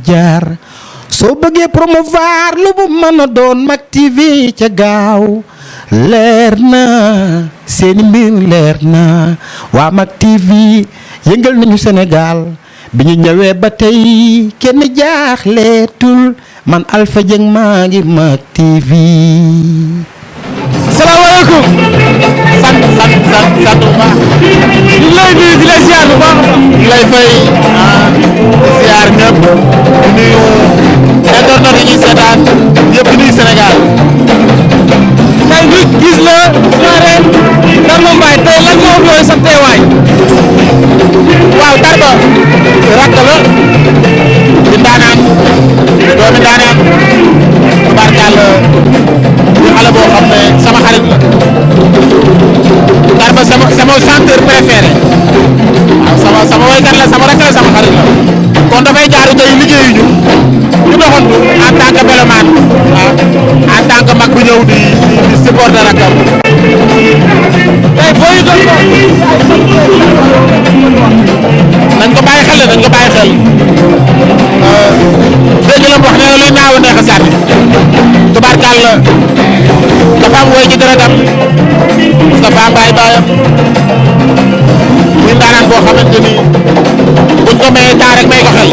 jaar soo bëggee promouvoir lu bu mën a doon Mak TV ca gaaw leer na seeni mbir leer na waa Mak TV yëngal nañu Sénégal bi ñu ñëwee ba tey kenn jaaxleetul man Alpha Dieng maa ngi Mak TV. salaamaaleykum. sant bu baax. ñu ngi lay nuyu di la ziar bu baax. ñu lay fay di ziar ñëpp di nuyu internet yi ñuy seetaan yëpp di nuyu Sénégal. tey ñu gis la soirée Darba Mbaye tey lan moo doon sa teewaay. waaw Darba rakk la di ndaanaan doomi ndaanaan tubaarkàlla di xale boo xam ne sama xarit la Darba sama chanteur préféré waaw sama woykat la sama rakk la sama xarit la kon dafay jaaru tey liggéeyuñu ñu doxantu en tant que mélomane waaw en tant que mag bu ñëw di supporter rakkam tey boo ñu doon nañ ko bàyyi xel nañ ko bàyyi xel dégg la wax ne luy naaw a neex a sànni tubaarkàlla dafa am woy ci deretam dafa am baay baayam muy ndaanaan boo xamante ni buñ ko mayee taa rek may ko xel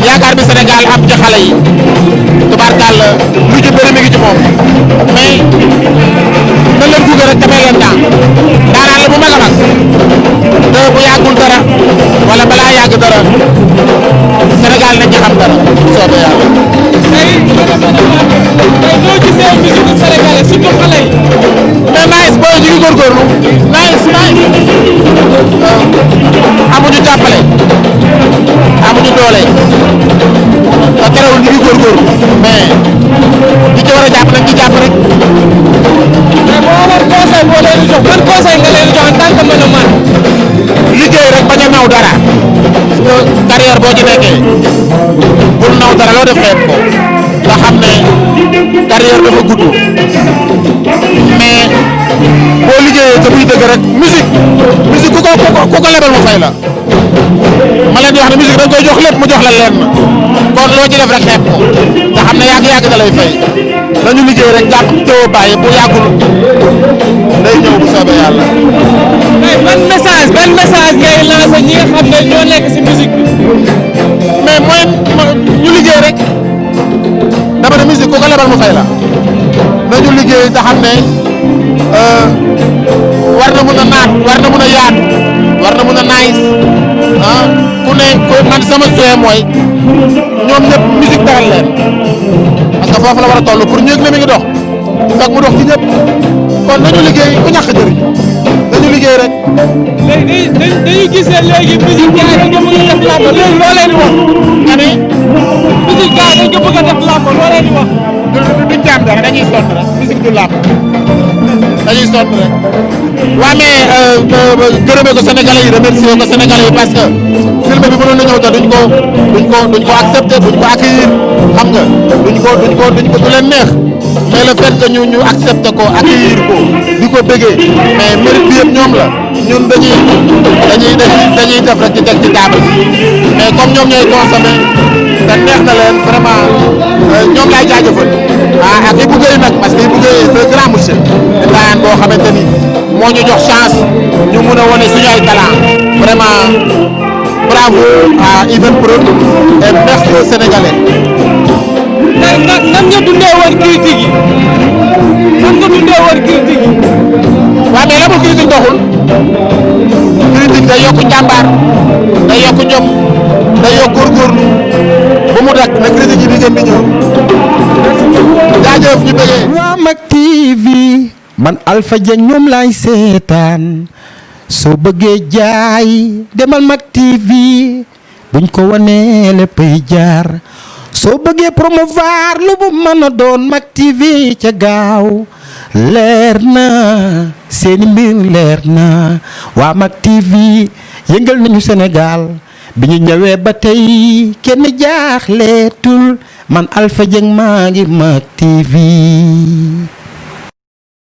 yaakaar bi Sénégal am ci xale yi tubaarkàlla lu ci bëri mi ngi ci moom mais na leen gunge rek te may leen temps ndaanaan la bu mag a mag te bu yàggul dara wala balaa yàgg dara Sénégal nañ ci xam dara soobee yàlla. tey noo gisee musique sénégalais surtout xale yi. mais nice booy ñu ngi góorgóorlu nice amuñu jàppale amuñu doole te terewul ñu ngi góorgóorlu mais ñi ci war a jàpp nañ ci jàpp rek. mais boo amoon conseil boo leen di jox ban conseil nga leen di jox en tant que mélomane. liggéey rek bañ a naw dara parce que carrière boo ci nekkee bul naw dara loo def xeeb ko nga xam ne carrière dafa gudd mais boo liggéeyee te muy dëgg rek musique ku ko lebal mu fay la ma leen di wax ne musique dañ koy jox lépp mu jox la leen kon loo ci def rek xeeb ko te xam ne yàgg-yàgg da lay fay dañu liggéey rek jàpp teewoo bàyyi bu yàggul day ñëw bu soobee yàlla. ban message ngay lancé ñi nga xam ne ñoo nekk ci musique bi. mais mooy ñu liggéey rek dama ne musique ku ko lebal mu fay la nañu liggéey te xam ne war na mun a naat war na mun a yaatu war na mun a nice ku ne man sama souhait mooy ñoom ñëpp musique taxal leen parce que foofu la war a toll pour ñu yëg ne mi ngi dox fekk mu dox ci ñëpp kon nañu liggéey ku ñàkk jëriñ nañu liggéey rek. léegi dañu gis ne léegi musique gars yi dañ ko bëgg a def làmb léegi loo leen di wax. nga ne musique gars yi dañ ko bëgg a def làmb loo leen di wax. duñ jàmm dara dañuy sonn rek musique du làmb dañuy sonn rek. waaw mais gërëmee ko Sénégalais yi remercier ko Sénégalais yi parce que film bi mënoon na ñëw te duñ ko accepter duñ ko accueillir xam nga duñ ko du leen neex mais le fait que ñu accepter ko accueillir ko di ko bëggee mais mérite bi yëpp ñoom la ñun dañuy def rek ci teg ci table mais comme ñoom ñooy consommer te neex na leen vraiment ñoom laay jaajëfal ak Ibou Guèye nag parce que Ibou Guèye c'est un grand monsieur daan boo xamante ni moo ñu jox chance ñu mun a wane suñu ay talent vraiment bravo à Even Pro et merci aux Sénégalais. tey nan nga dundee woon critique yi waaw mais la mu critique doxul critique day yokk njàmbaar day yokk njom day yokk góorgóorlu bu mu dakk na critique yi di gën di ñëw jaajëf ñu bëggee. waa Mak TV man Alpha Dieng ñoom laay seetaan soo bëggee jaay demal Mak TV buñ ko wanee léppay jaar soo bëggee promouvoir lu bu mën a doon Mak TV ca gaaw leer na seeni mbir leer na waa Mak TV yëngal nañu Sénégal bi ñu ñëwee ba tey kenn jaaxleetul man Alpha Dieng maa ngi Mak TV.